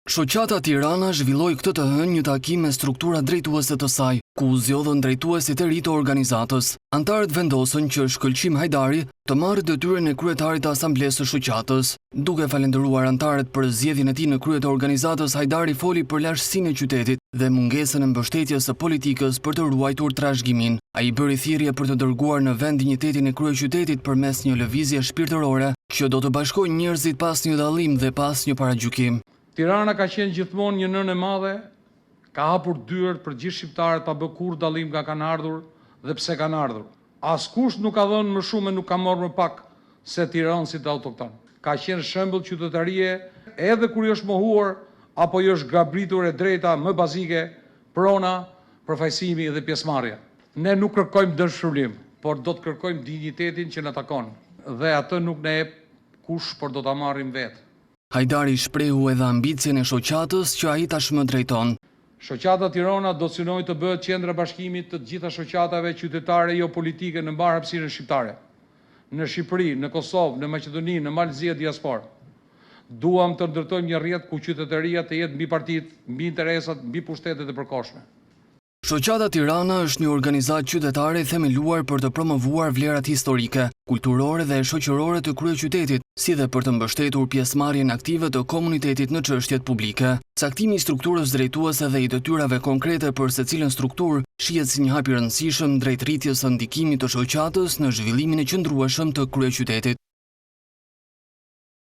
Shoqata Tirana zhvilloi këtë të hënë një takim me strukturat drejtuese të saj, ku u zgjodhën drejtuesit e ri të organizatës. Anëtarët vendosën që Shkëlqim Hajdari të marrë detyrën e kryetarit të Asamblesë së Shoqatës. Duke falënderuar anëtarët për zgjedhjen e tij në krye të organizatës, Hajdari foli për lashtësinë e qytetit dhe mungesën e mbështetjes së politikës për të ruajtur trashëgiminë. Ai bëri thirrje për të dërguar në vend dinjitetin e kryeqytetit përmes një lëvizje shpirtërore që do të bashkojë njerëzit pa asnjë dallim dhe pa asnjë paragjykim. Tirana ka qenë gjithmonë një nënë e madhe, ka hapur dyert për gjithë shqiptarët pa bërë kurrë dallim nga kanë ardhur dhe pse kanë ardhur. Askush nuk ka dhënë më shumë e nuk ka marrë më pak se tiransit autoktonë. Ka qenë shembull qytetarie edhe kur i është mohuar apo i është grabitur e drejta më bazike, prona, përfaqësimi dhe pjesëmarrja. Ne nuk kërkojmë dëmshpërblim, por do të kërkojmë dinjitetin që na takon dhe atë nuk na jep kush, por do ta marrim vetë. Hajdari shprehu edhe ambicien e shoqatës që ai tashmë drejton. Shoqata Tirana do të synojë të bëhet qendra e bashkimit të të gjitha shoqatave qytetare jopolitike në mbarë hapësirën shqiptare, në Shqipëri, në Kosovë, në Maqedoni, në Mal të Zi e diasporë. Duam të ndërtojmë një rrjet ku qytetaria të jetë mbi partitë, mbi interesat, mbi pushtetet e përkohshme. Shoqata Tirana është një organizatë qytetare e themeluar për të promovuar vlerat historike, kulturore dhe shoqërore të kryeqytetit, si dhe për të mbështetur pjesëmarrjen aktive të komunitetit në çështjet publike. Caktimi i strukturës drejtuese dhe i detyrave konkrete për secilën strukturë shihet si një hap i rëndësishëm drejt rritjes së ndikimit të shoqatës në zhvillimin e qëndrueshëm të kryeqytetit.